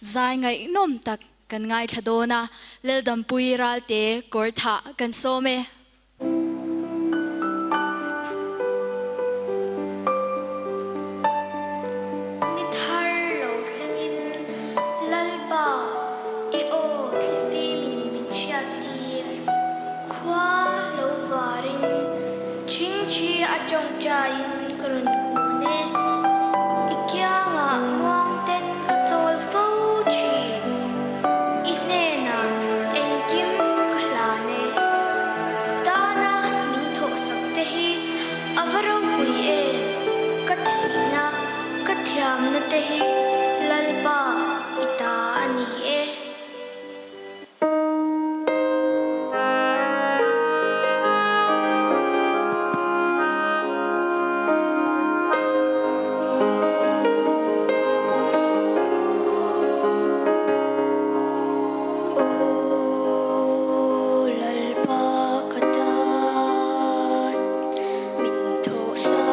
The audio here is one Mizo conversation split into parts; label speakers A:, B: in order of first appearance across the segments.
A: Zai ngaihnawm tak kan ngaithla dawn a, Laldampuii Ralte kawr thah kan sawm e.
B: Ni thar lo thlengin Lalpa i aw thlifimin min hriattir. Khua lo varin chhingchhi a tawngtaiin ka rawn kun e. I kiangah muangten ka chawl fo thin. I hnenah engkim ka hlan e. Tana min thawhsak te hi a va ropui em? Ka theihna, ka thiamna te hi Lalpa i ta a ni e. Aw Lalpa ka tan min thawhsak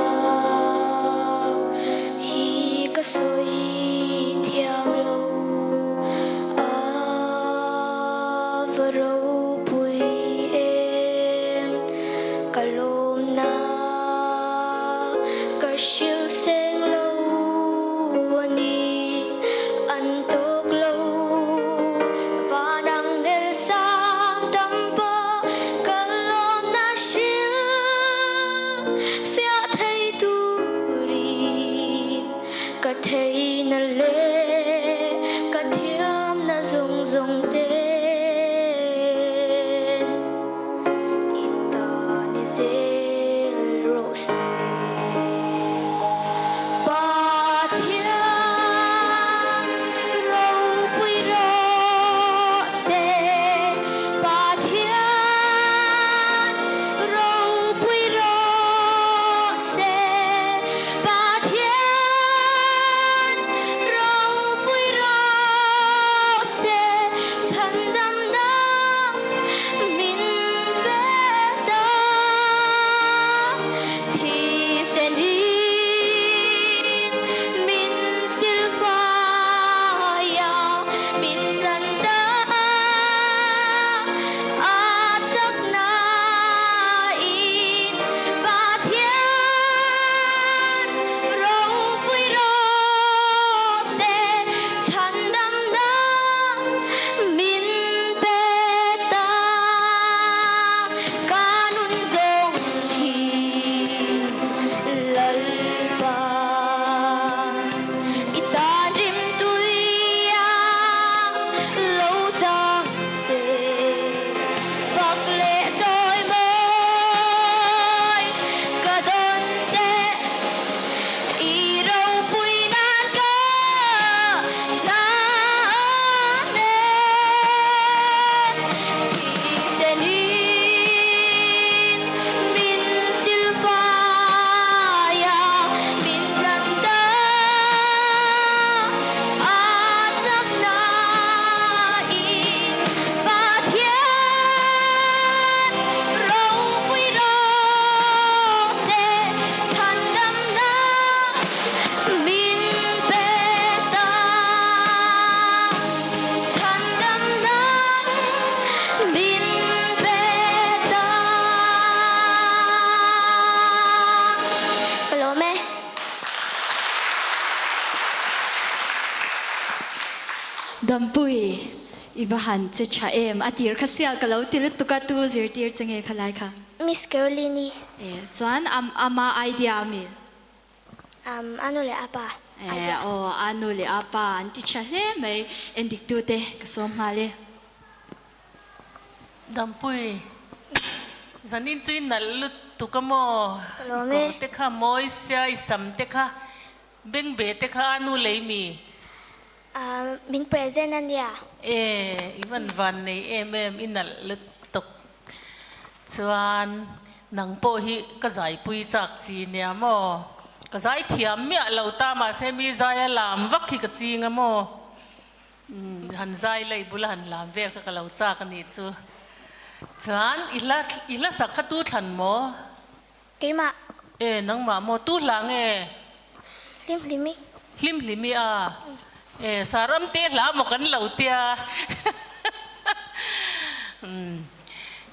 B: hi ka sawi thiam lo a va ropui em ka lawmna ka hrilh seng lo a ni an tawk lo van ang nel sang tam pawh ka lawmna hrilh fiah thei turin ka theihna leh ka thiamna zawng zawng ten i ta ni zel rawh se. Pathian ropui rawh se, Pathian ropui rawh se, Pathian ropui rawh se, chhandamna min pe ta. Thisenin min silfai a, min tlan ta a chaknain Pathian ropui rawh se, chhandamna min pe ta. Ka nun zawng hi Lalpa i tan rim tui a lo chang se, fak leh chawi mawi ka dawn teh i ropui nan ka hlan e. Thisenin min silfai a, min tlan ta a chaknain Pathian ropui rawh se, chhandamna min pe ta. Chhandamna min pe ta. Ka lawm e.
A: Dampui, i va han che tha em? A tir kha sial ka lo ti lutuk a, tu zirtir che nge kha lai kha?
B: Miss Caroline-i.
A: E, chuan ama idea a mi?
B: Um, a nu leh a pa.
A: E, aw, a nu leh a pa an ti tha hle mai. Endiktute ka sawm nghal e.
C: Dampui, zanin chu i nalh lutuk a maw?
B: Ka lawm
C: I
B: e.
C: kawr te kha mawi sia, i sam te kha, bengbeh te kha a nu lei mi?
B: Um, min present a nia.
C: E, i van van nei em em, i nalh lutuk. Chuan nang pawh hi ka zaipui chak chi nia maw? Ka zai thiam miah lo ta mahse mi zai a lam vak hi ka ching a maw? Umm han zai lei bula han lam vel kha ka lo chak a nih chu. Chuan i hla i hla sak kha tu thlan maw?
B: Keimah.
C: E nangmah maw? Tu hla nge?
B: Hlim hlimi.
C: Hlim hlimi a? E Saram te hla maw kan lo tia umm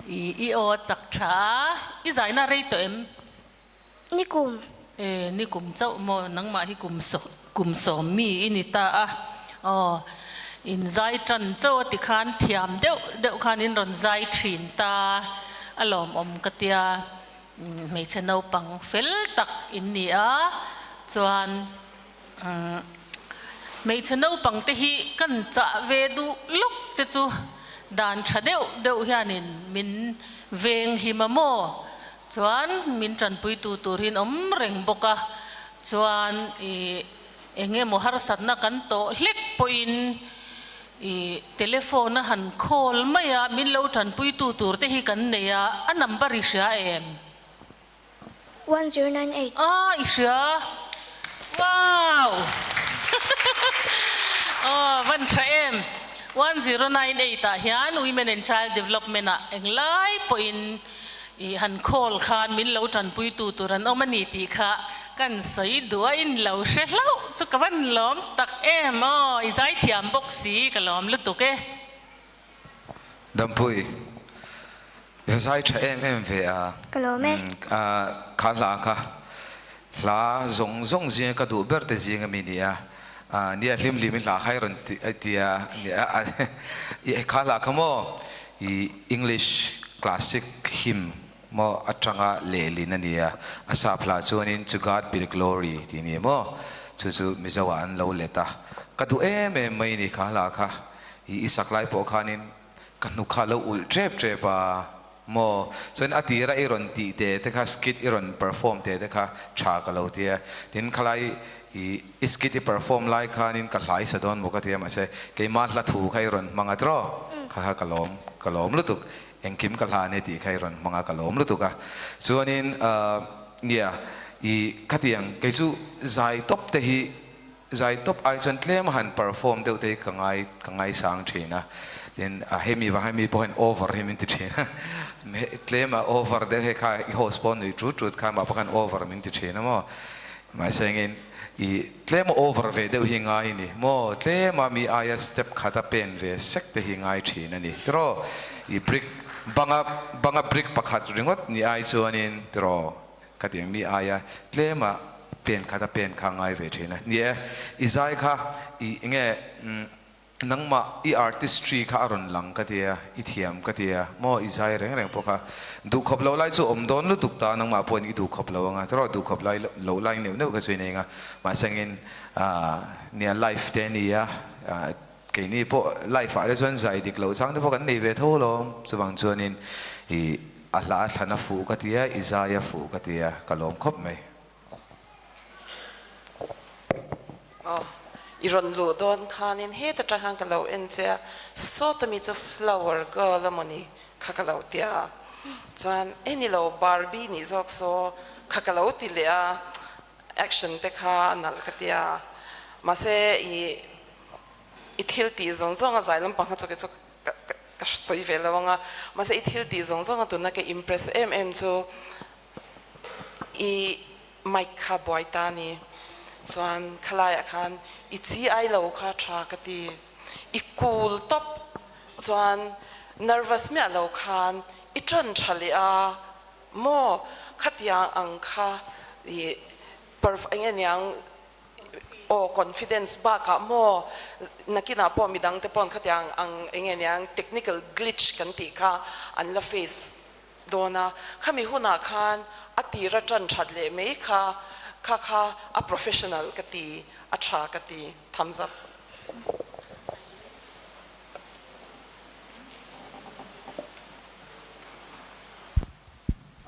C: i i aw a chak tha a, i zaina rei tawh em?
B: Nikum.
C: E nikum chauh maw nangmah hi kum kum sawm mi i ni ta a, aw in zai tan chauh a tikhan thiam deuh deuh khan in rawn zai thin ta a lawmawm ka tia. Hmeichhe naupang fel tak in ni a, chuan hmeichhe naupang te hi kan chah ve duh lawk che chu dan tha deuh deuh hianin min veng him a maw? Chuan min tanpui tu turin awm reng bawk a, chuan ih eng emaw harsatna kan tawh hlek pawhin ih telephone a han call mai a, min lo tanpuitu tur te hi kan nei a, a number i hria em?
B: 1098.
C: Ah i hria? Wow! Aw van tha em? 1098 ah hian Women and Child Development ah englai pawhin I han call khan min lo tanpuitu tur an awm a ni tih kha kan sawi duh a, in lo hre hlauh chu ka van lawm tak em aw, i zaithiam bawk si ka lawm lutuk e.
D: Dampui, i va zai tha em em ve a.
B: Ka lawm e.
D: Kha hla kha hla zawng zawng zinga ka duh ber te zinga mi ni a, nia hlim hlim i hla kha i rawn ti a, kha hla kha maw I English classic hymn maw atanga lehlin a ni a, a sap hla chuanin To God be the glory tih a ni maw? Chu chu Mizo ah an lo let a, ka duh em em mai ni kha hla kha. I i sak lai pawh khanin ka hnuk kha a lo ulh tep tep a maw? Chuan a tira i rawn tih te te kha skit i rawn perform te te kha tha ka lo ti a, tin khalai I i skit i perform lai khanin ka hlai sa dawn maw ka ti a mahse keimah hla thu kha i rawn hmang a tiraw? Kha kha ka lawm ka lawm lutuk engkim ka hla ania tih kha i rawn hmang a ka lawm lutuk a chuanin nia i khatiang kei chu zai tawp te hi zai tawp ai chuan tlem a han perform deuh te hi ka ngai ka ngaisang thin a tin a hemi vang hemi pawh hian over hi min ti thin a tlem a over deuh hei kha i host pawh nui tut tut khan mah pawh khan over min ti thin a maw. Mahse engin i tlem a over ve deuh hi ngai a ni maw? Tlem a mi aia step khat a pen ve sek te hi ngai thin a ni tiraw? I brick banga banga brick pakhat ringawt ni ai chuanin tiraw? Khatiang mi aia tlem a pen khat a pen kha ngai ve thin a ni e. I zai kha i enge Nangmah i artistry kha a rawn lang ka tia, i thiam ka tia, maw i zai reng reng pawh kha duhkhawp loh lai chu awm dawn lutuk ta, nangmah pawhin i duhkhawp lo anga, tawrh duhkhawp lai loh lai neuh neuh kha chu i nei anga, mahse angin nia life te a nia, keini pawh life ah te chuan zai dik loh chang te pawh kan nei ve tho alawm, chuvang chuanin i a hla a thlan a fuh ka tia, i zai a fuh ka tia, ka lawm khawp mai.
E: Aw, i rawn luh dawn khanin heta tang khan ka lo en che a, sawta mi chu flower girl a mawni kha ka lo ti a, chuan e ni lo Barbie nih zawk saw kha ka lo ti leh a, action te kha a nalh ka ti a, mahse i i thil tih zawng zawng a zai lampang kha chu kei chu ka ka sawi ve lo ang a, mahse i thil tih zawng zawng a tuna ka impress em em chu I mic kha buai ta ni. Chuan khalaiah khan i chi ai lo kha tha ka ti. I cool tawp. Chuan nervous miah lo khan i tan tha leh a maw? Khatiang ang kha i perf eng nge niang aw confidence bakah maw nakinah pawh midang te pawn khatiang ang eng nge niang technical glitch kan tih kha an la face dawn a, khami hunah khan a tir a tan that leh mai kha kha kha a professional ka ti, a tha ka ti, thumbs up.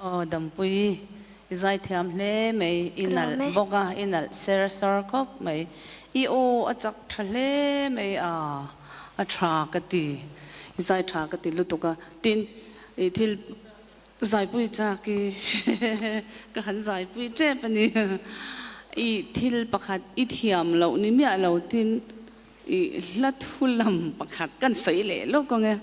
F: Aw Dampui, i zaithiam hle mai, i nalh bawk a, i nalh ser sawr khawp mai, i aw a chak tha hle mai a, a tha ka ti, i zai tha ka ti lutuk a, tin I thil zaipui chak i ka han zaipui tep a ni. I thil pakhat i thiam loh ni miah lo tin i hla thu lam pakhat kan sawi leh lawk ang e.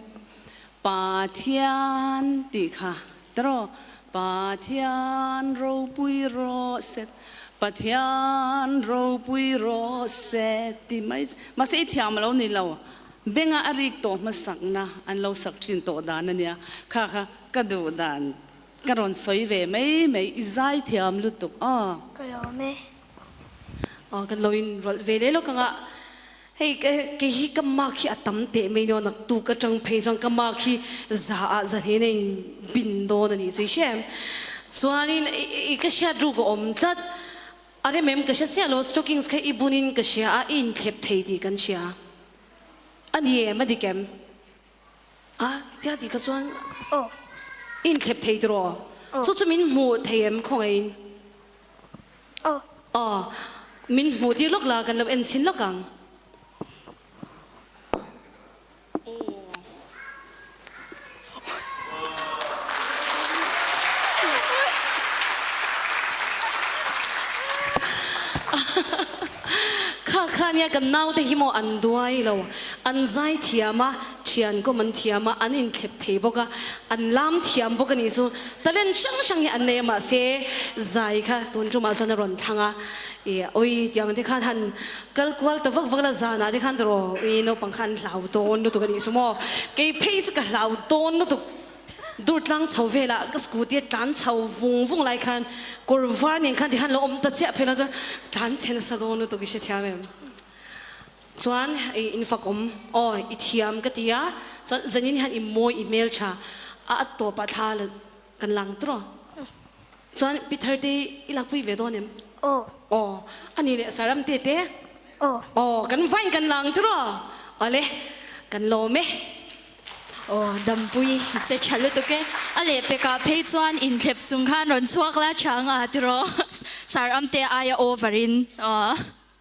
F: Pathian tih kha tiraw? Pathian ropui rawh set. Pathian ropui rawh se ti mai mahse i thiam lo ni lo benga a rik tawh hmasakna an lo sak thin tawh dan a nia kha kha ka duh dan ka rawn sawi ve mai mai i zai thiam lutuk aw.
B: Ka lawm e.
G: Aw kan lo in rawlh ve leh lawk ang a hei kei hi ka mark hi a tam teh mai nia naktuk atang phei chuan ka mark hi za ah za hnena in bin dawn a nih chu i hria em chuanin i ka hriat ruk a awm tlat a rem em ka hre chiah lo stockings kha i bunin ka hria a i inthlep thei tih kan hria a ni em a dik em. A tia tih kha chuan
B: Aw.
G: I inthlep thei tiraw?
B: Aw.
G: Chu chu min hmuh thei em khawngaihin?
B: Aw.
G: Aw, min hmuh tir lawk la kan lo en chhin lawk ang. Kha kha nia kan naute hi maw an duai lo, an zai thiam a, thian kawm an thiam a, an inthlep thei bawk a, an lam thiam bawk a nih chu talent hrang hrang hi an nei a mahse zai kha tun tumah chuan a rawn thlang a, ih awi tiang te khan han kal kual ta vak vak la zanah te khan tawh ih naupang kha an hlau dawn lutuk a nih chu maw kei phei chu ka hlau dawn lutuk. Dur tlang chho velah ka scooty a tlan chho vung vung lai khan kawr var nen khan tikhan lo awm ta chiah phei lo chuan tlan chhe nasa dawn lutuk i hrethiam em? Chuan i infak awm aw i thiam ka ti a chuan zanin hian i mawi i hmeltha a a tawpah thla la kan lang tawh a chuan pi Tharte i lakpui ve dawn em?
B: Aw.
G: Aw ani leh Saram te te.
B: Aw.
G: Aw kan vain kan lang tawh a awle kan lawm e.
A: Aw Dampui i che tha lutuk e. A lehpekah phei chuan inthlep chung khan rawn chhuak la tha anga tiraw Sir Amte aia over in aw.